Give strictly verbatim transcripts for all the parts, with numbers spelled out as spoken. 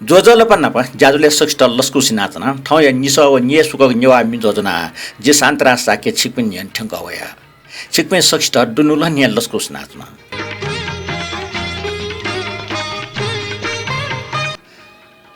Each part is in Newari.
ज्वजलपा नाप ज्याझ्वलय् सकसित लसकुस यानाच्वना। थौंया निसः व न्यय् सुकक नेवाः म्ये ज्वजलपा, जि शान्तराज शाक्य छिकपिनि न्ह्यःने थ्यंकः वया। छिकपिं सकसित दुनुगलंनिसें लसकुस यानाच्वना।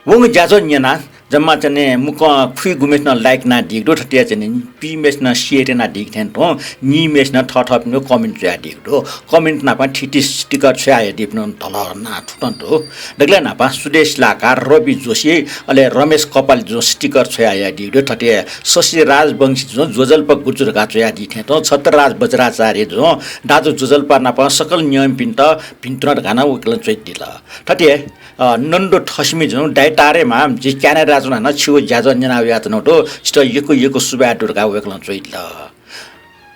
वंगु ज्याझ्वः न्यनाः जम्मा चाहिँ नि मुक्कं खुइगुम्हेसिनं like यानादीगु दु, थथे चाहिँ नि पीम्हेसिनं share यानादीगु थें तुं नीम्हेसिनं थःथःपिनिगु comment च्वयादीगु दु। Comment नाप थीथी sticker छ्वयाहयादीपिनिगु धलः नां थुकथं दु। दकलय् न्हापां सुदेश लाकार, रवि जोशी, अले रमेश कपाली जुं sticker छ्वयाहयादीगु दु। थथे शशि राजवंशी जुं ज्वजलपा गुजु धकाः च्वयादी थें तुं, छत्रराज बज्राचार्य जुं दाजु ज्वजलपा नाप सकल नियमपिन्त भिन्तुना धकाः नं वय्कलं च्वयादिल। थथे, अ, नन्दु थसिमि जुं दाइ तारेमाम, जि क्यानाडाय् च्वनाः नं छिगु ज्याझ्वः न्यना वयाच्वनागु दु, छितः यक्व यक्व सुभाय् दु धकाः वय्कलं च्वयादिल।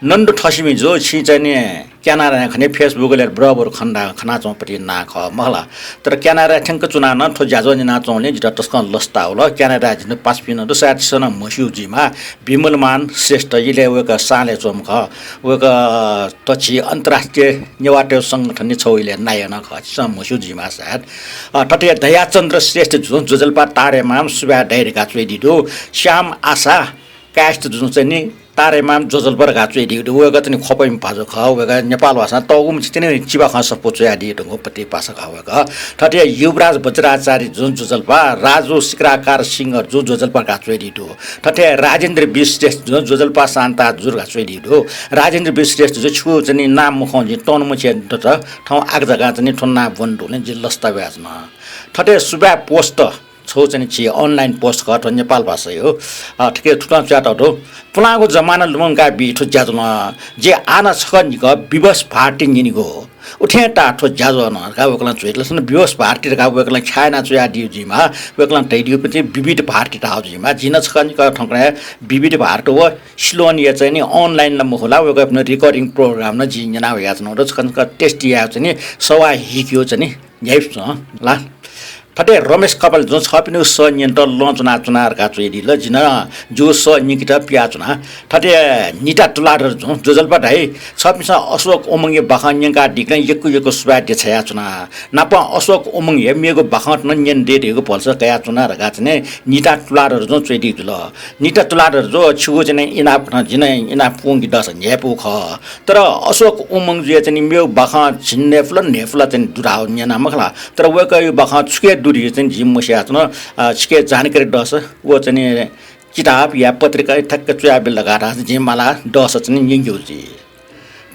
नन्दु थसिमि जु, छिं चाहिँ नि क्यानाडाय् खनी, Facebook-य् बराबर खना, खनाच्वंपिं नां खः मखु ला। तर क्यानाडाय् थ्यंक च्वनाः नं थ्व ज्याझ्वः न्यनाच्वंगुलिं जितः तसकं लसता वल। क्यानाडाय् जितः पासापिं नं दु, सायद छिसं नं म्हस्यू जुइमाः, विमलमान श्रेष्ठ, इलय् वय्कः साँय्‌लय् च्वंम्ह खः। वय्कः त झी अन्तर्राष्ट्रिय नेवाःतय् संगठनय् छगू इलय् नायः नं खः, छिसं म्हस्यू जुइमाः सायद। अ, थथे दयाचन्द्र श्रेष्ठ जुं ज्वजलपा तारेमाम सुभाय् दाइ धकाः च्वयादी दु। श्याम आशा कायस्थ जुं चाहिँ नि तारेमाम ज्वजलपा धकाः च्वयादीगु दु। वय्कः चाहिँ नि ख्वपया भाजु खः, वय्कः नेपाल भाषां तःगु मछि चाहिँ नि चिबाखं सफू च्वयादीगु धुंगु पति पासा खः वय्कः। थथे युवराज बज्राचार्य जुं ज्वजलपा, राजु सिक्राकार सिंह जुं ज्वजलपा धकाः च्वयादीगु दु। थथे राजेन्द्र वि श्रेष्ठ जुं ज्वजलपा शान्ता जु धकाः च्वयादीगु दु। राजेन्द्र वि श्रेष्ठ जु, छिगु चाहिँ नि नां मखं जिं तःन्हु मछिया दत, थौं आः जक चाहिँ नि थ्व नां ब्वने दुगुलिं जि लसता वयाच्वना। थथे सुभाय् post छगू चाहिँ नि झी online post खः, थ्व नेपाल भाषाया हो। अ, थुकी थुकथं च्वयातःगु दु। पुलांगु जमाना लुमंका बी थ्व ज्याझ्वलं। जिं आः नं छकः निकः विवश भारती न्यनेगु। उथें ताः थ्व ज्याझ्वः नं धकाः वय्कलं च्वयादिल। सन विवश भारती धकाः वय्कलं ख्याः याना च्वयादीगु जुइमाः। वय्कलं धयादीगु चाहिँ विविध भारती धाःगु जुइमाः। जिं नं छकः निकः थौंकन्हय् विविध भारती व सिलोनया चाहिँ नि online ला मखु ला, वय्कःपिनिगु recording program नं जिं न्यना वयाच्वनागु दु। छकः निकः test यायेगु चाहिँ नि सवाः हिकेगु चाहिँ नि न्ह्याइपुसे च्वं ला। थथे रमेश कपाली जुं छःपिनिगु सः न्यनेत लँ च्वनाच्वना धकाः च्वयादिल। जिं नं जिगु सः न्यंकेत पियाच्वना। थथे निता तुलाधर जुं ज्वजलपा धाइ, छःपिन्सं अशोक उमंगया बाखं न्यंकादीगुलिं यक्व यक्व सुभाय् देछायाच्वना। नापं अशोक उमंगया मेगु बाखंत नं न्यने दये धइगु भलसा कयाच्वना धकाः चाहिँ नि निता तुलाधर जुं च्वयादीगु जुल। निता तुलाधर जु, छिगु चाहिँ नि इनाप खनाः जिं नं इनाप पूवंके दःसा न्ह्याइपुगु खः। तर अशोक उमंग जुया चाहिँ नि मेगु बाखं झिंन्हय्‌पु ला न्हय्‌पु ला चाहिँ नि दु धाःगु न्यना मखु ला। तर वय्‌कःया बाखं छुकी दु धइगु चाहिँ नि जिं मस्यू च्वना। अ, छिके जानकारी दःसा व चाहिँ नि किताब या पत्रिका थ्याक्क च्वयाबिल धकाः धाःसा जिं माला दःसा चाहिँ नि न्यंकेगु जुइ।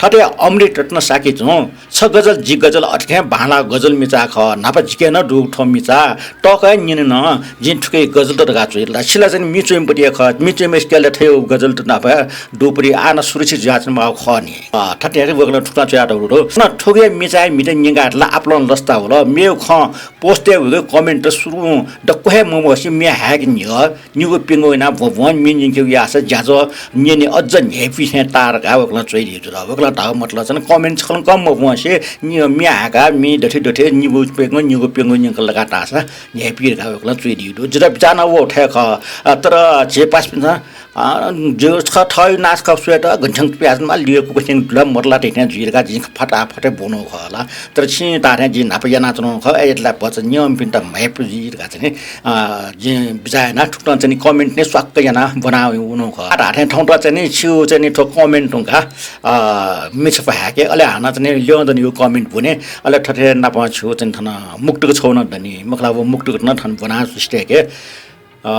थथे अमृत रत्न शाक्य जुं छ गजल जि गजल अथे थें बांलाःगु गजल मिचा खः। न्हापा जिके नं दु थ्व मिचा, तःकं हे न्यने नं जिं थुकी गजल त धकाः च्वयादिल। छि ला चाहिँ नि मि च्वइम्ह पति हे खः, मि च्वइम्हय्‌सिके ला थथे गजल त न्हापा दुपति आः नं सुरक्षित जुयाच्वनेमाःगु खः नि। अ, थथे हे वय्‌कलं थुकथं च्वयातःगु दु। सन थुकी मिचाया म्हित न्यंकाः ला आपालं लसता वल। मेगु खँ post याये वय्‌कःया comment त सुरुं दक्व हे मब्वंसे म्ये हाय्‌के न्ह्यः निगू प्यंगू यानाः ब्वब्वं म्ये न्यंकेगु याःसा ज्याझ्वः न्यने अझ न्ह्याइपुसे ताः धकाः वय्‌कलं च्वयादीगु जुल। वय्‌कलं धाःगु मतलब चाहिँ नि comment छकलं कम मब्वंसे नि-, म्ये हाय्‌काः म्ये दथुइ दथुइ निगू प्यंगू निगू प्यंगू न्यंकल धकाः धाःसा न्ह्याइपु धकाः वय्‌कलं च्वयादीगु दु। जितः बिचाः नं व थें खः। अ, तर झी पासापिन्सं, अ, जिगु छकः थःगु नां छकः स्वयेत गन थ्यंक पियाच्वनेमाः, लिगू कुकथ्यंक दुला मदुला धइथें जुइ धकाः जिं फताहा फतय् ब्वनागु खः ला। तर छिं धाःथें जिं न्हापा यानाच्वनागु खः। अय्‌यात ला भचा नियमपिन्त म्ह्याय्‌पु जुइ धकाः चाहिँ नि, अ, जिं बिचाः यानाः थुकथं चाहिँ नि comment नि स्वाक्क यानाः ब्वना वनागु खः। धाःथें थौंत चाहिँ नि छिगु चाहिँ नि थ्व comment धुंकाः, अ, मिछापु हाय्‌के, अले हानं चाहिँ नि ल्यं दनिगु comment ब्वने, अले थथे नापं छिगु चाहिँ नि थन मुक्तक छगू नं दनि, मखु ला, व मुक्तक नं थन ब्वना सुस्तेके। अ,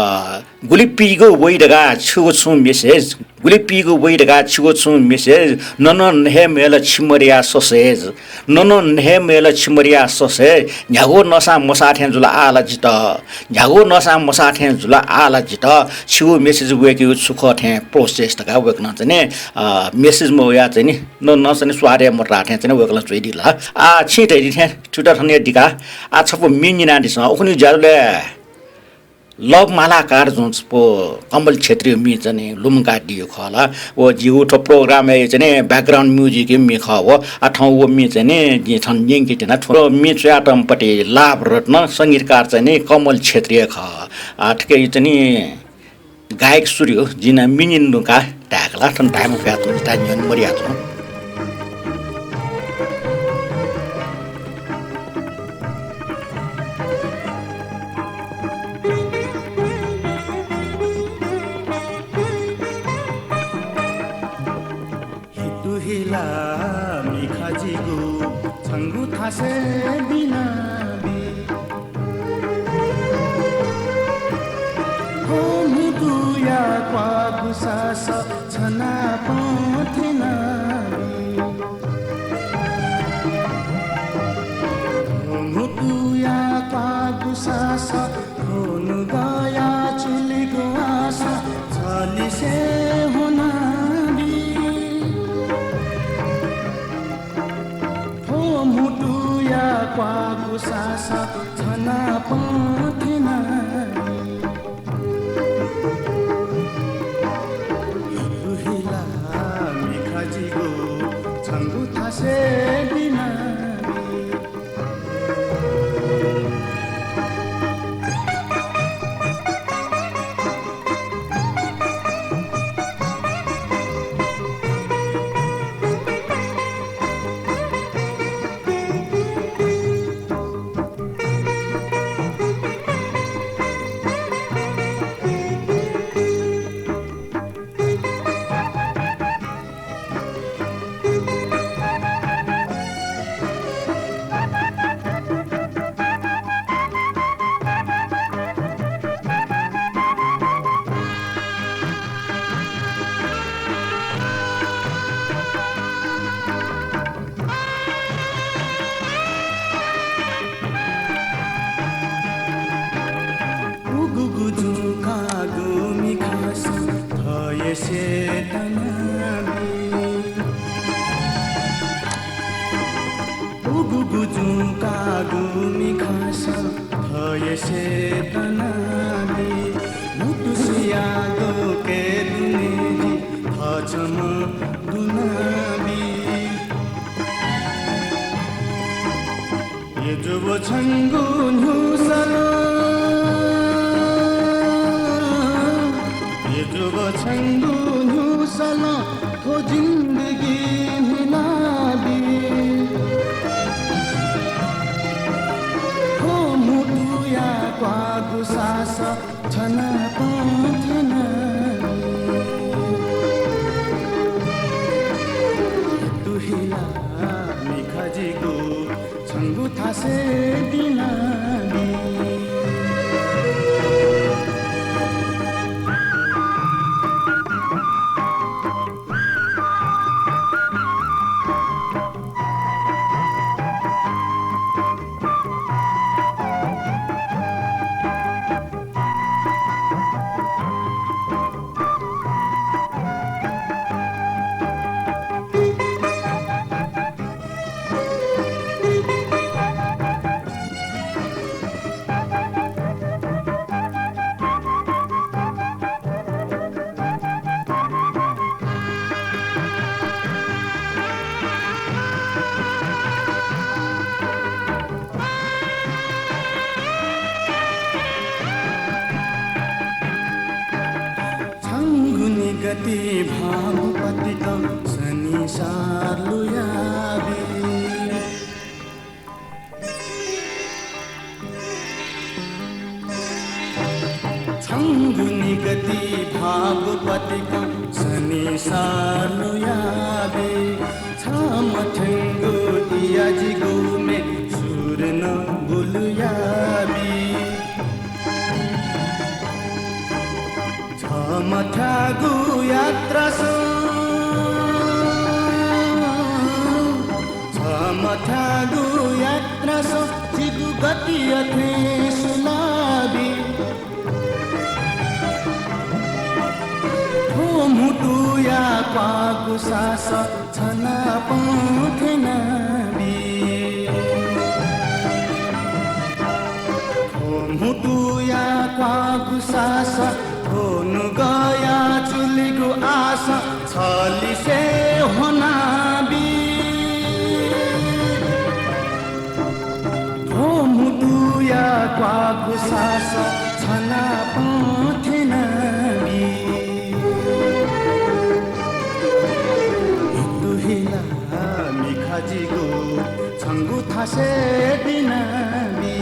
गुलि पीगु वइ धकाः छिगु छुं message, गुलि पीगु वइ धकाः छिगु छुं message, नन न हे मयल छिमरिया sausage, नन न हे मयल छिमरिया sausage, न्ह्यागु नसां मसाः थें जुल आः ला जितः, न्ह्यागु नसां मसाः थें जुल आः ला जितः, छिगु message वय्‌केगु छु खः थें process धकाः वय्‌कलं चाहिँ नि, अ, message मवयाः चाहिँ नि, न, न चाहिँ नि स्वादय् मदुला थें चाहिँ नि वय्‌कलं च्वयादिल। आः छिं धयादी थें थुइत थन दिका, आः छपु म्ये न्यनादिसँ, उखुन्हु ज्याझ्वलय् लव मालाकार जुं छपु कमल क्षेत्रीया म्ये चाहिँ नि लुमंकादीगु खः ला। व जिगु थ्व program-या चाहिँ नि background music-या म्ये खः व। आः थौं व म्ये चाहिँ नि जिं थन न्यंके त्यना। थ्व म्ये च्वयातःम्ह पति लाभ रत्न, संगीतकार चाहिँ नि कमल क्षेत्री खः। आः थुकी चाहिँ नि गायक सुरु हो, जिं नं म्ये न्यने धुंकाः धायेका ला, थन धाये मफयाच्वं, जितः न्ह्यःने मदयाच्वं। से बिनाबी। थ्व म्हुतुया क्वागु सास छनापं थेनाबी। थ्व म्हुतुया क्वागु सास थ्व नुगःया चुलिगु आस छलिसे हुनाबी। थ्व म्हुतुया क्वागु सास छनापं थेनाबी। तुहिला मिखाजिगु छंगु थासे बिनाबी। उगुगु जुंकागु मिखासं थयेसे तनाबी। उगुगु जुंकागु मिखासं थयेसे तनाबी। म्हुतुसियागु के दुने जि थःछम्ह दुनाबी। यजुब छंगु न्ह्युसलं, यजुब छंगु न्ह्युसलं थ्व जिन्दगी न्हिनाबी। थ्व म्हुतुया क्वागु सास छनापं थेनाबी। तुहिला मिखाजिगु छंगु थासे बिनाबी। छंगु निगति भागु पतिकं सनिसार लुयाबी। छंगु निगति भागु पतिकं सनिसार लुयाबी। छम्ह थ्यंगु इया जिगु मे सुर नं बुलुयाबी। छम्ह थ्यागु यात्रासं, छम्ह थ्यागु यात्रासं जिगु गति अथें सुनाबी। थ्व म्हुतुया क्वागु सास छनापं थेनाबी। थ्व म्हुतुया क्वागु सास, थ्व नुगःया चुलिगु आस छलिसे ह्वनाबी। थ्व म्हुतुया क्वागु सास छनापं थेनाबी। तुहिला मिखाजिगु छंगु थासे बिनाबी।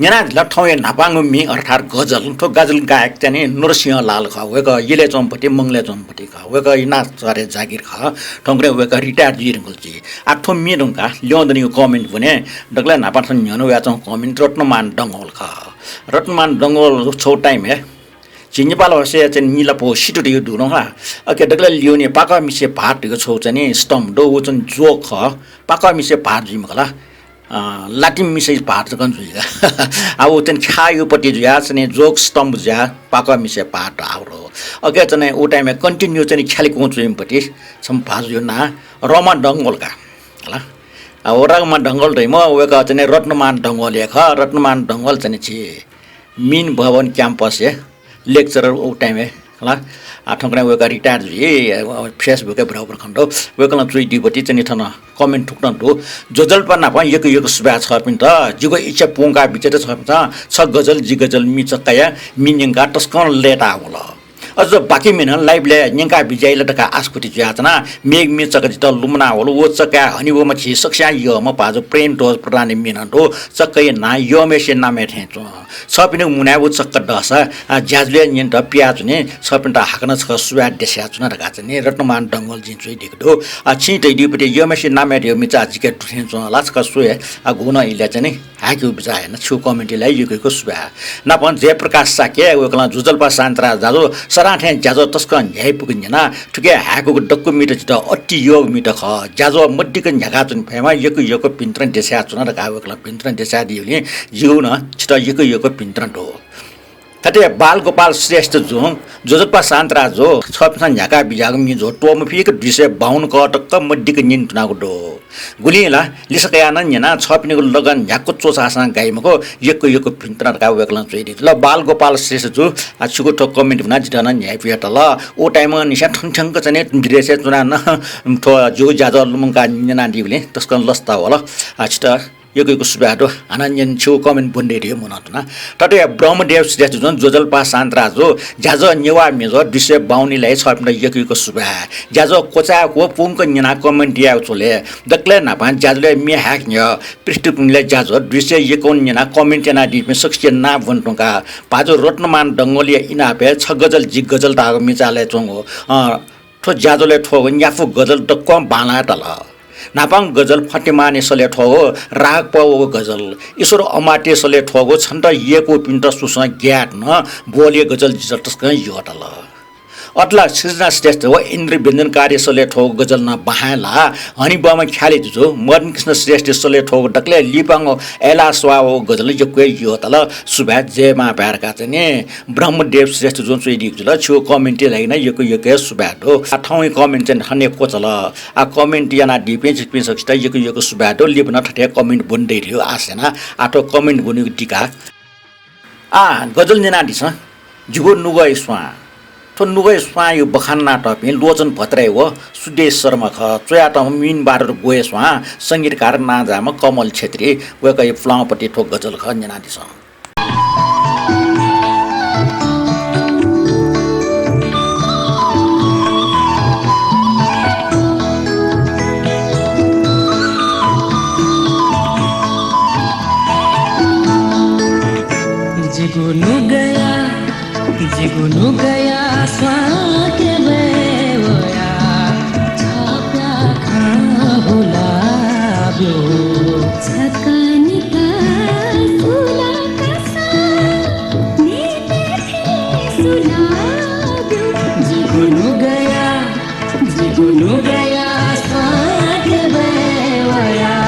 न्यनादिल थौंया न्हापांगु म्ये अर्थात् गजल। थ्व गजल गायक चाहिँ नि नरसिंह लाल खः। वय्‌कः यलय् च्वंपति, मंगलय् च्वंपति खः। वय्‌कः इनाचार्य जागिर खः। थौंकन्हय् वय्‌कः retire जुइ धुंकल जुइ। आः थ्व म्ये धुंकाः ल्यं दनिगु comment ब्वने। दकलय् न्हापां थन न्ह्यःने वयाच्वंगु comment रत्नमान डंगोल खः। रत्नमान डंगोल छगू time-य् झी नेपाल भाषाया चाहिँ नि नीलापौ सितु धइगु दु नं खला। अके दकलय् ल्यूने पाकःमिसे भात धइगु छगू चाहिँ नि स्तम्भ दु, व चाहिँ joke खः। पाकःमिसे भात जुइ मखु ला, अ, लातिममिसे भात जक जुइ का। आ, व चाहिँ नि ख्याःयागु पति जुयाः चाहिँ नि joke स्तम्भ जुयाः पाकःमिसे भात धाःगु दु। अके चाहिँ नि व time-य् continue चाहिँ नि ख्यालि कुं जुइम्ह पति छम्ह भाजुया नां रमा डंगोल का। हला। आ, व रमा डंगोल धइम्ह वय्‌कः चाहिँ नि रत्नमान डंगोल हे खः। रत्नमान डंगोल चाहिँ नि झी मिन भवन campus-य् lecturer व time-य् खला। आ, थौंकन्हय् वय्‌कः retire जुइ, अ, Facebook-य् भ्रभ्र खने दु। वय्‌कलं च्वयादीगु पति चाहिँ नि थन comment थुकथं दु। ज्वजलपा नाप यक्व यक्व सुभाय् छःपिन्त। जिगु इच्छा पूवंका बिज्यात छःपिन्सं। छ गजल जि गजल म्ये चक्कया म्ये न्यंकाः तसकं लय्‌ताः वल। अझ बाकी म्ये नं live-लय् न्यंका बिज्याइ ला धकाः आशाकुति जुयाच्वना। मेगु म्ये चक्क जितः लुमना वल। व चक्कया हनेबहःम्ह झी सकसियां यःम्ह भाजु प्रेमध्वज प्रधानया म्ये नं दु। चक्कया नां यःम्हेसिया नामय् थें च्वं। छःपिनिगु मुनाय् व चक्क दःसा, आ, ज्याझ्वलय् न्यनेत पियाच्वने। छःपिन्त हाकनं छकः सुभाय् देछायाच्वना धकाः चाहिँ नि रत्नमान डंगोलं च्वयादीगु दु। आ, छिं धयादीगु पति यःम्हेसिया नामय् धइगु म्ये चा जिके दु थें च्वं ला, छकः स्वये। आ, गुगुं इलय् चाहिँ नि हाय्‌केगु बिचाः याना छिगु comment-य् ला यक्व यक्व सुभाय्। नापं जयप्रकाश शाक्य, वय्‌कलं ज्वजलपा शान्तराज दाजु, सदां थें ज्याझ्वः तसकं न्ह्याइपुक न्यना। थुकी हाय्‌कूगु दक्व म्येत जितः अति यःगु म्ये खः। ज्याझ्वः मदिक्क न्ह्याकाच्वने फयेमा यक्व यक्व भिंतुना देछायाच्वना धकाः वय्‌कलं भिंतुना देछायादीगुलिं जिगु नं छितः यक्व यक्व भिंतुना दु। थथे बालगोपाल श्रेष्ठ जुं, ज्वजलपा शान्तराज जु, छःपिन्सं न्ह्याका बिज्याःगु म्ये जु त्वःमफिक दुई सय बाउन्न क तक मदिक्क न्यने धुनागु दु। गुलिं ला लिसः कयाः नं न्यना, छःपिनिगु लगन न्ह्याक्व च्वछाःसां गाइ मखु, यक्व यक्व भिंतुना धकाः वय्‌कलं च्वयादीगु दु। ल, बालगोपाल श्रेष्ठ जु, आ, छिगु थ्व comment ब्वनाः जितः नं न्ह्याइपुयात ल। व time-निसें थन थ्यंक चाहिँ नि विदेशय् च्वनाः नं थ्व जिगु ज्याझ्वः लुमंकाः न्यनादीगुलिं तसकं लसता वल। आ, छितः यक्व यक्व सुभाय् दु। हानं न्यन छिगु comment ब्वने दइ धइगु मनं तुना। थथे ब्रह्मदेव श्रेष्ठ जुं ज्वजलपा शान्तराज जु, ज्याझ्वः नेवाः म्ये जु दुई सय बाउन्नय् ला छःपिन्त यक्व यक्व सुभाय्। ज्याझ्वः क्वचाय्‌क्व पूवंक न्यनाः comment यायेगु च्वले। दकलय् न्हापां ज्याझ्वलय् म्ये हाय्‌क न्ह्यः पृष्ठभूमिलय् ज्याझ्वः दुई सय एकाउन्न न्यनाः comment यानादीपिं सकसिया नां ब्वने धुंकाः भाजु रत्नमान डंगोलया इनापय् छ गजल जि गजल धाःगु म्ये चालय् च्वंगु, अँ, थ्व ज्याझ्वलय् थ्वःगु न्यापु गजल दक्वं बांलाः ताल। न्हापांगु गजल फतेमानया सलय् थ्वःगु राग पः वःगु गजल, ईश्वर अमात्या सलय् थ्वःगु छन्त यय्‌कूपिन्त सुसं ग्याये धुन ब्वहलया गजल जितः तसकं यःताल। अथे ला सृजना श्रेष्ठ व इन्द्र व्यञ्जनकारया सलय् थ्वःगु गजल नं बां हे लाः। हनेबहःम्ह ख्यालय् जुजु मदन कृष्ण श्रेष्ठया सलय् थ्वःगु दकलय् लिपांगु अय्‌लाः स्वाः वःगु गजल यक्व हे यःताल। सुभाय्, जय मांभाय् धकाः चाहिँ नि ब्रह्मदेव श्रेष्ठ जुं च्वयादीगु जुल। छिगु comment लागि नं यक्व यक्व हे सुभाय् दु। आ, थौंया comment चाहिँ नि थन हे क्वचाल। आ, comment यानादीपिं छिकपिं सकसित यक्व यक्व सुभाय् दु। लिपा नं थथे comment ब्वने दइ धइगु आशा याना। आ, थ्व comment ब्वनेगु दिका। आ, गजल न्यनादिसँ। जिगु नुगःया स्वां। थ्व नुगःया स्वांयागु बखान यानातःपिं लोचन भट्टराई व सुदेश शर्मा खः। च्वयातःम्ह मीनबहादुर गुहया स्वां, संगीतकार नांजाःम्ह कमल छेत्री, वय्‌कःया पुलांपति थ्व गजल खः, न्यनादिसँ। जिगु नुगःया, जिगु नुगःया स्वां क्यबय् वयाः छप्या खँ हुलाब्यु। छकः निता सुलाकासा निते सुलाब्यु। जिगु नुगःया, जिगु नुगःया स्वां क्यबय् वयाः।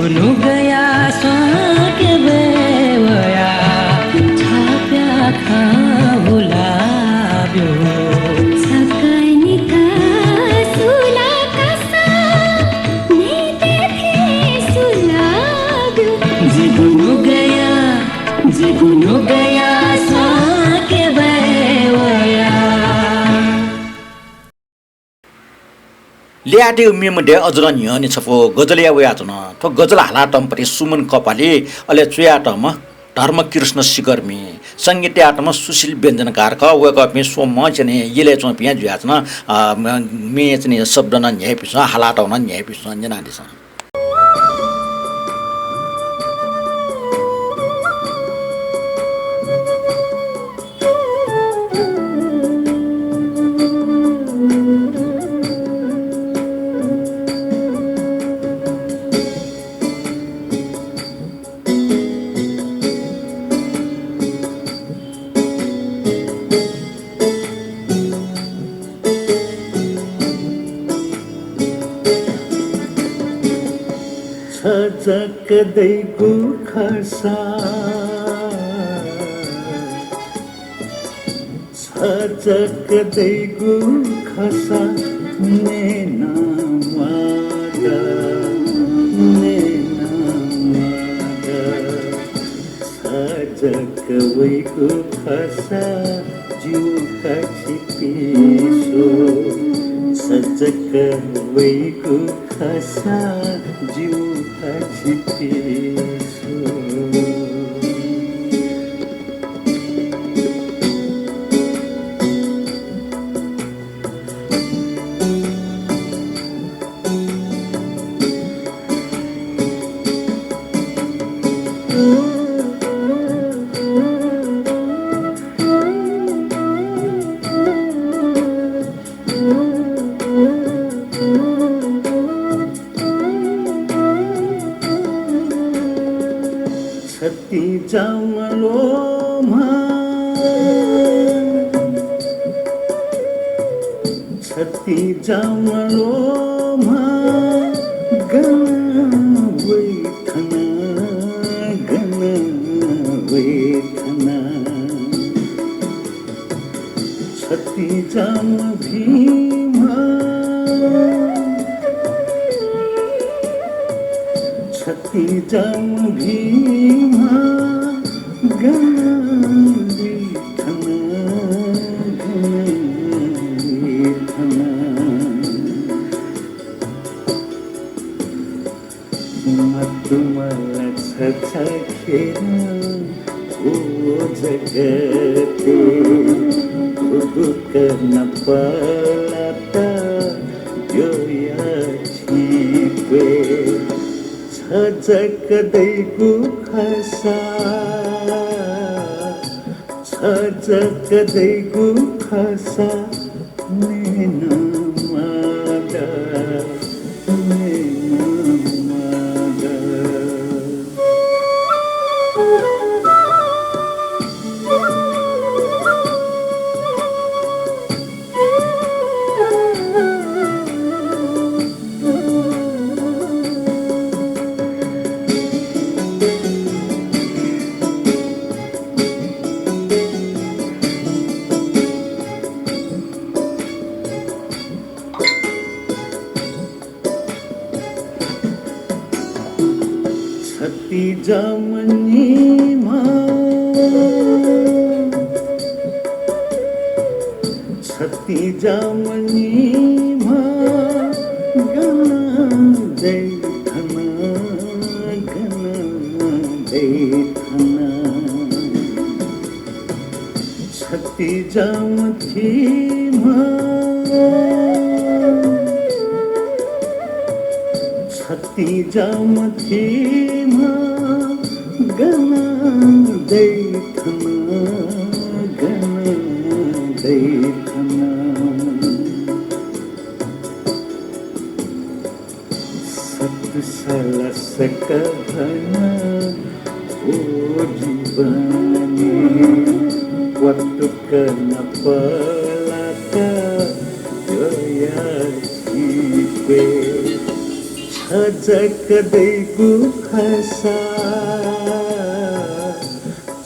नुगया स्वां क्यबय् वया छाप्या खँ हुला ब्यु। सकय्‌निता सुला कासा, नेते फे सुला ब्यु। जिगु नुगया, जिगु नुगया स्वां क्यबय् वया। ल्याहातय्‌गु म्ये मध्ये अझ नं न्ह्यःने छपु गजलया वयाच्वन। थ्व गजल हालातःम्ह पति सुमन कपाली, अले च्वयातःम्ह धर्मकृष्ण शिखरमी, संगीत याःतःम्ह सुशील व्यञ्जनकार खः। वय्‌कःपिं स्वम्हं च्वने यलय् च्वंपिं जुयाच्वन। अ, म-, म्ये च्वने शब्द नं न्ह्याइपुसे, हालातःगु नं न्ह्याइपुसे न्यनादिसँ। छ जक दइगु खःसा, छ जक दइगु खःसा, नयेनं म्वाःगु, नयेनं म्वाःगु। छ जक वइगु खःसा जिउ काछि पिसो, छ जक वइगु खःसा जिउ काछि पिसो। छतिं जामं ल्वःम्ह, छतिं जामं ल्वःम्ह, गन वइ थन, गन वइ थन। छतिं जामं भिंम्ह, छतिं जामं भिंम्ह, गन वइ थन, गन वइ थन। मदुम्ह ला छछाखेर व जगतय्, गुगुक नापलात द्यःया छेँ क्वय्। छ जक दइगु खःसा, छ जक दइगु खःसा, नयेनं म्वाःगु, नयेनं म्वाःगु। छतिं जामं नीम्ह, छतिं जामं नीम्ह, गन दइ थन, गन दइ थन। छतिं जामं थीम्ह, छतिं जामं थीम्ह, गन दइ थन, गन दइ थन। सत साला सक भन ओ जीवनय्, क्वातुक नापलात द्यःया छेँ क्वय्। छ छ जक दइगु खःसा,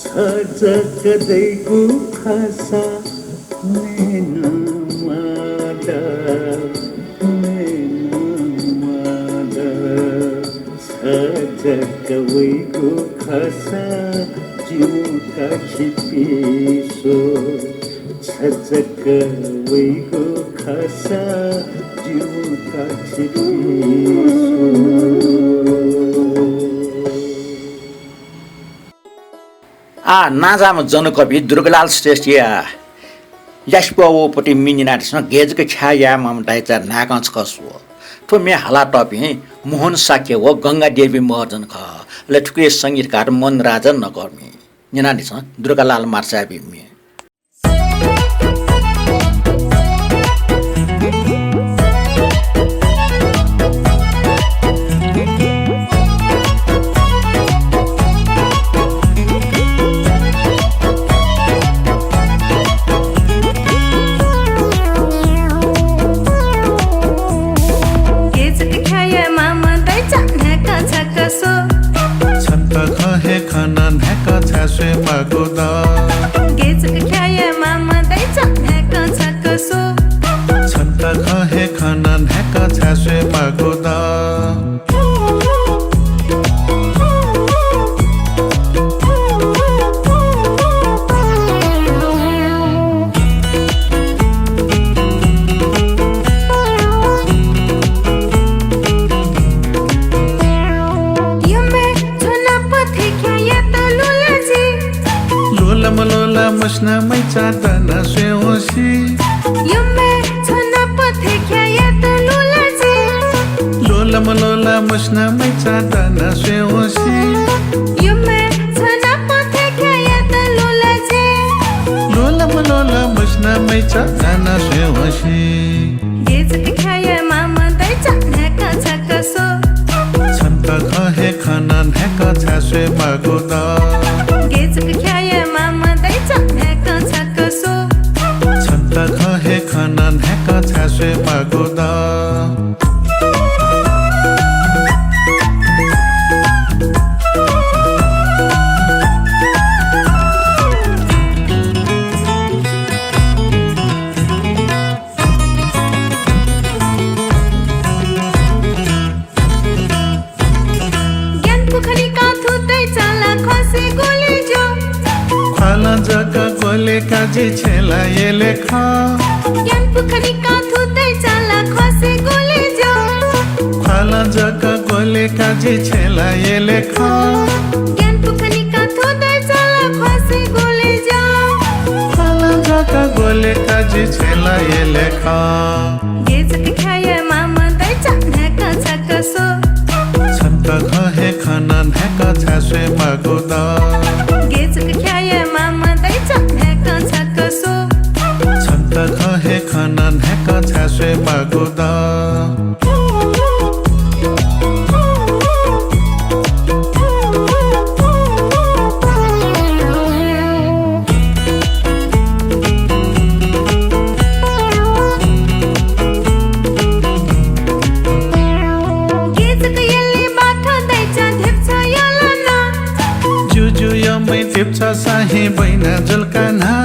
छ जक दइगु खःसा, मेनु माद, मेनु माद। छ जक वइगु खःसा, जिउ काछि पिसो। छ जक वइगु खःसा, जिउ काछि पिसो। आः नांजाःम्ह जनकवि दुर्गालाल श्रेष्ठया यासेपुवाः वःपति म्ये न्यनादिसँ। गय् जक ख्याः याये माःम्ह दाइचा न्हाय्कं छकः स्व। थ्व म्ये हालातःपिं मोहन शाक्य व गंगादेवी महर्जन खः। अले थुकिया संगीतकार मनराजा नकर्मी। न्यनादिसँ दुर्गालाल मार्सायाबी म्ये। गय् जक ख्याः याये माःम्ह दाइचा न्हाय्कं छकः स्व। छन्त खँ हे खन न्हाय्कं छाय् स्वये माःगु दु। गय् जक ख्याः याये माःम्ह दाइचा न्हाय्कं छकः स्व। छन्त खँ हे खन न्हाय्कं छाय् स्वये माःगु दु। यम्हय् छ्वनापं थथे ख्याः यायेत ल्वला जि। ल्वला मल्वला मसिना मैचा दना स्वये हंसि। यम्हय् छ्वनापं थथे ख्याः यायेत ल्वला जि। ल्वला मल्वला मसिना मैचा दना स्वये हंसि। यम्हय् छ्वनापं थथे ख्याः यायेत ल्वला जि। ल्वला मल्वला मसिना मैचा दना स्वये हंसि। गय् जक ख्याः याये माःम्ह दाइचा न्हाय्कं छकः स्व। छन्त खँ हे खन न्हाय्कं छाय् स्वये माःगु दु। गय् जक ख्याः याये माःम्ह दाइचा न्हाय्कं छकः स्व। छन्त खँ हे खन न्हाय्कं छाय् स्वये माःगु दु। ग्यानापु खनिकां थुतय् चाला खसे गोले ज्यू। ख्वालं जक गोले काजि छेँला यले खः। ग्यानापु खनिकां थुतय् चाला खसे गोले ज्यू। ख्वालं जक गोले काजि छेँला यले खः। ग्यानापु खनिकां थुतय् चाला खसे गोले ज्यू। ख्वालं जक गोले काजि छेँला यले खः। गय् जक ख्याः याये माःम्ह दाइचा न्हाय्कं छकः स्व। छन्त खँ हे खन न्हाय्कं छाय् स्वये माःगु दु। गय् जक ख्याः याये माःम्ह दाइचा न्हाय्कं छकः स्व। छन्त खँ हे खन न्हाय्कं छाय् स्वये माःगु दु। गय् जक यले बाथं दाइचा ध्यबा छ्वः यल ना। ज्यू ज्यू यःमय् ध्यबा छ्वःसां हि बैना जुल का न्हा।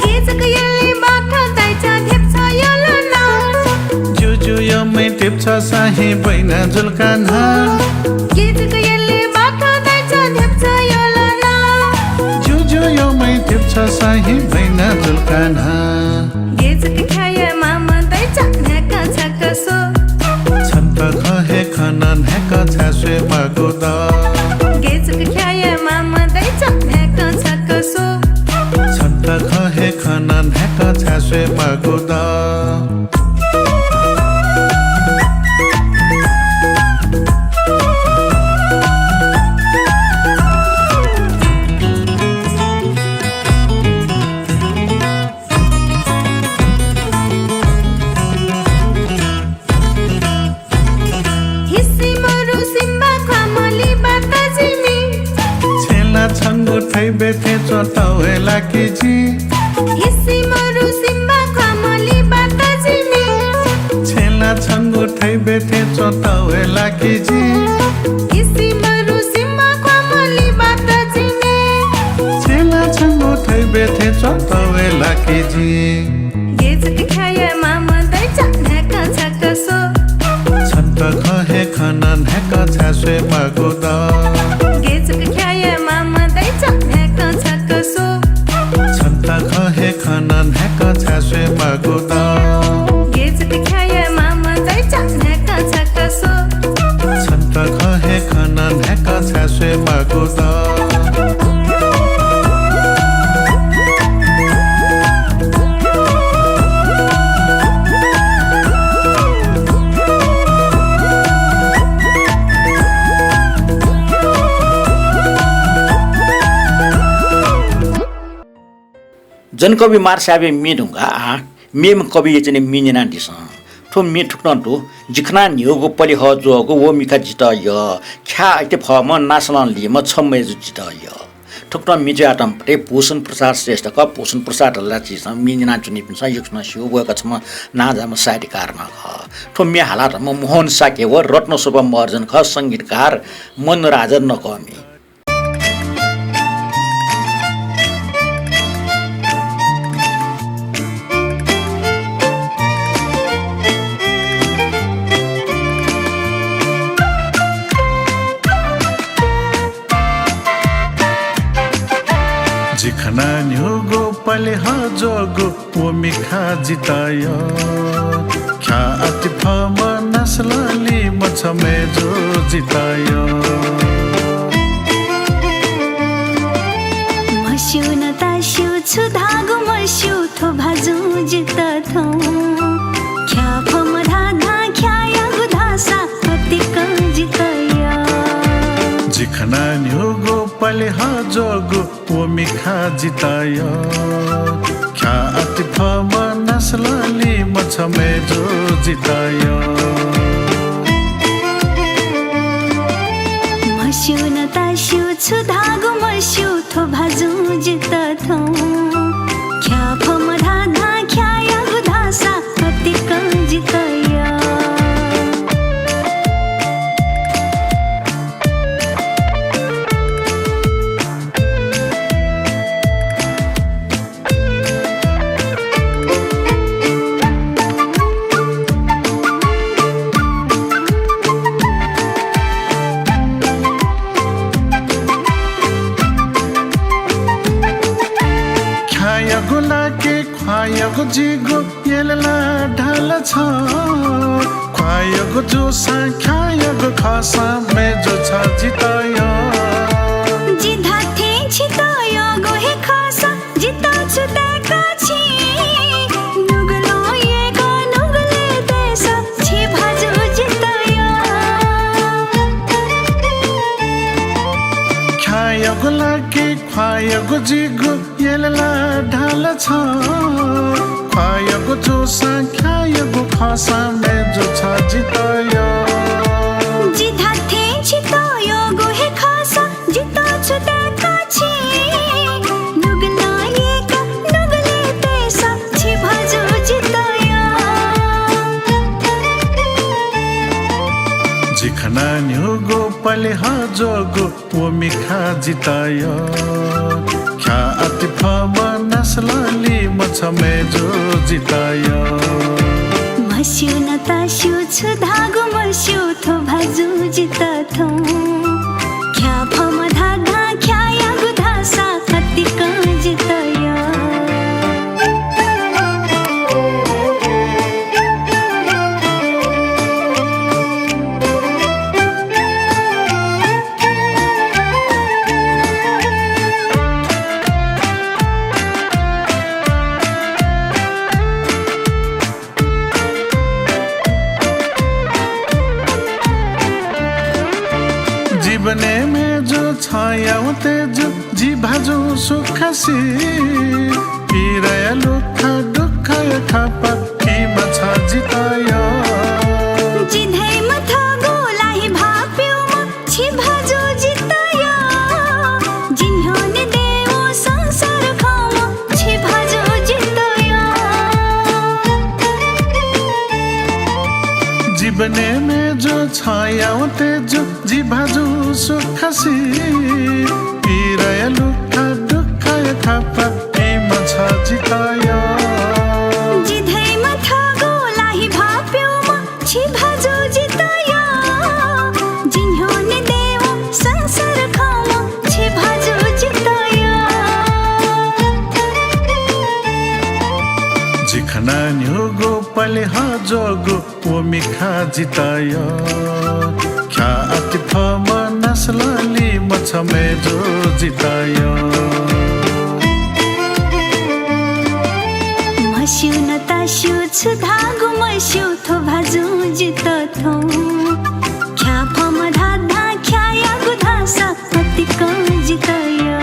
गय् जक यले बाथं दाइचा ध्यबा छ्वः यल ना। ज्यू ज्यू यःमय् ध्यबा छ्वःसां हि बैना जुल का न्हा। गय् जक यले बाथं दाइचा ध्यबा छ्वः यल ना। ज्यू ज्यू यःमय् ध्यबा छ्वःसां हि बैना जुल का न्हा। गय् जक ख्याः याये माःम्ह दाइचा न्हाय्कं छकः स्व। छन्त खँ हे खन न्हाय्कं छाय् स्वये माःगु दु। गय् जक ख्याः याये माःम्ह दाइचा न्हाय्कं छकः स्व। छन्त खँ हे खन न्हाय्कं छाय् स्वये माःगु दु। हिसिमरु सिम्बा ख्वामलि बाता जिमि। छेँला छंगु थैबे थें च्वंतौ हे लाकि जि। हिसिमरु सिम्बा ख्वामलि बाता जिमि। तवे लाकि जि। इसिमरु सिमा ख्वामलि बात जिने। चेला छंगु थैबे थें च्वं तवे लाकि जि। गेजुक ख्याये मामा दैचा न्हाय्क छाक सो। छन्त खँ हे खन न्हाय्क छाय् स्वये मागु द। गेजुक ख्याये मामा दैचा न्हाय्क छाक सो। छन्त खँ हे खन न्हाय्क छाय् स्वये मागु द। गेजुक ख्याये मामा दैचा न्हाय्क छाक सो। छन्त खँ हे खन न्हाय्क छाय् स्वये मागु द। जनकवि मार साहेबया म्ये धुंकाः आः मेम्ह कविया च्वने म्ये न्यनादिसँ। थ्व म्ये थुकथं दु, जि खनाः न्ह्यःगु पलिह ज्वःगु व मिखा जितः यः, ख्याः अति फःम्ह नासलं लीम्ह छ मय्जु जितः यः। थुकथं म्ये जुयातःम्ह पति भूषण प्रसाद श्रेष्ठ खः। भूषण प्रसाद ला झीसं म्ये न्यनाच्वनीपिन्सं यक्वसिनं स्यू, वय्कः छम्ह नांजाःम्ह साहित्यकार नं खः। थ्व म्ये हालातःम्ह मोहन शाक्य व रत्नशोभा महर्जन खः, संगीतकार मनराज नकःमि। जि खनाः न्ह्यःगु पलिह ज्वःगु व मिखा जितः यः, ख्याः अति फःम्ह नासलं लीम्ह छ मय्जु जितः यः। म्हस्यू न तास्यू छु धाःगु मस्यू थ्व भाजुं जितः थौं। ख्याः फःम्ह धाधां ख्याःयागु धाःसा अतिकं जितः यः। जि खनाः न्ह्यःगु पलिह ज्वःगु व मिखा जितः यः, ख्याः अति फःम्ह नासलं लीम्ह छ मय्जु जितः यः। म्हस्यू न तास्यू छु धाःगु मस्यू थ्व भाजुं जितः थौं। ख्याः फःम्ह धाधां ख्याःयागु धाःसा अतिकं जितः यः। ख्याःयागु ला कि ख्वाःयागु जिगु यलला ढाल छ। ख्वाःयागु जूसां ख्याःयागु खःसां मय्जु छ जितः यः। जि धात्थें छितः यःगु हे खःसा जितः छु तय्का छि। नुगलं यय्क नुगलय् तय्सा छि भाजु जितः यः। ख्याःयागु ला कि ख्वाःयागु जिगु यलला ढाल छ। ख्वाःयागु जूसां ख्याःयागु खःसां मय्जु छ जितः यः। जि धात्थें छितः यःगु हे खःसा जितः छु तय्का छि। नुगलं यय्क नुगलय् तय्सा छि भाजु जितः यः। जि खनाः न्ह्यःगु पलिह ज्वःगु व मिखा जितः यः, ख्याः अति फःम्ह नासलं लीम्ह छ मय्जु जितः यः। म्हस्यू न तास्यू छु धाःगु मस्यू थ्व भाजु जितः थौं। ख्याः फःम्ह धाधां ख्याःयागु धाःसा अतिकं जितः यः। जीवनय् मय्जु छयाव तय्जु जि भाजु सुखसि। पीडाया लुखा दुःखया खापा थीम्ह छ जितः यः। जि धायेम्ह थःगु ला हे भाःप्यूम्ह छि भाजु जितः यः। जि न्ह्यःने दयेवं संसार खंम्ह छि भाजु जितः यः। जि बने मेजु छयावं तेजु जि भाजु सुखसी। पीरया लुखा दुःखया खापा इमा छ जितया। जि धैमा थगु लाहि भाप्युमा छि भाजु जितया। जि न्ह्यःने देव संसार खंमा छि भाजु जितया। जि खना न्ह्यूगु पलि हजोगु व मिखा जितया। ख्या अति फमा नसलली मछमेजु जितया। मस्यू न तास्यू छु धागु मस्यू थ्व भाजु जित थौं। ख्या फमा धाधा ख्यायागु धासा अतिकं जितया।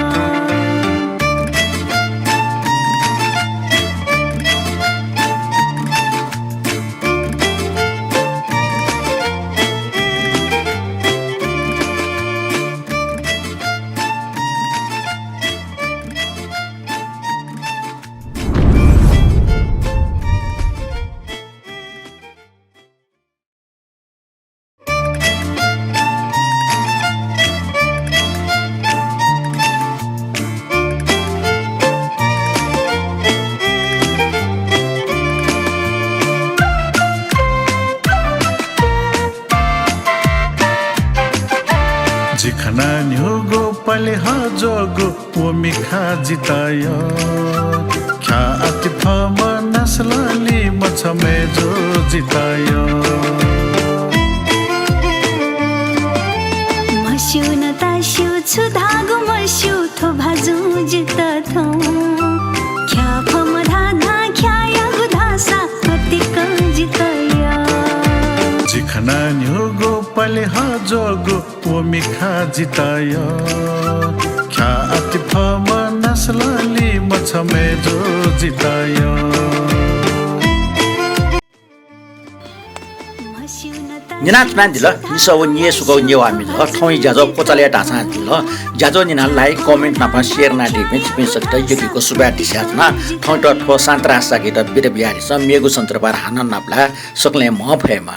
जि खना न्ह्यूगु पलि हजोगु व मिखा जितया। ख्या अति फमा नसलली मछमेजु जितया। मस्यू न तास्यू छु धागु मस्यू थ्व भाजु जित थौं। ख्या फमा धाधा ख्यायागु धासा अतिकं जितया। जि खना न्ह्यूगु पलि हजोगु व मिखा जितया। ख्या अति फमा नसलली मछमेजु जितया। न्यनाच्वनादिल निसः व निय् स्वकः व नेवाः मिजं। थौंया ज्याझ्वः क्वचालय् धाःसां जुल। ज्याझ्वः न्यनाः like, comment नाप share यानादीपिं छिपिं सकसित यक्व यक्व सुभाय् देछानाच्वना। थौंयात थ्व शान्तिराज शाक्ययात बिदा बियादिसँ। मेगु सन्दर्भय् हानं नापलाये। सकलें म्ह फयेमा।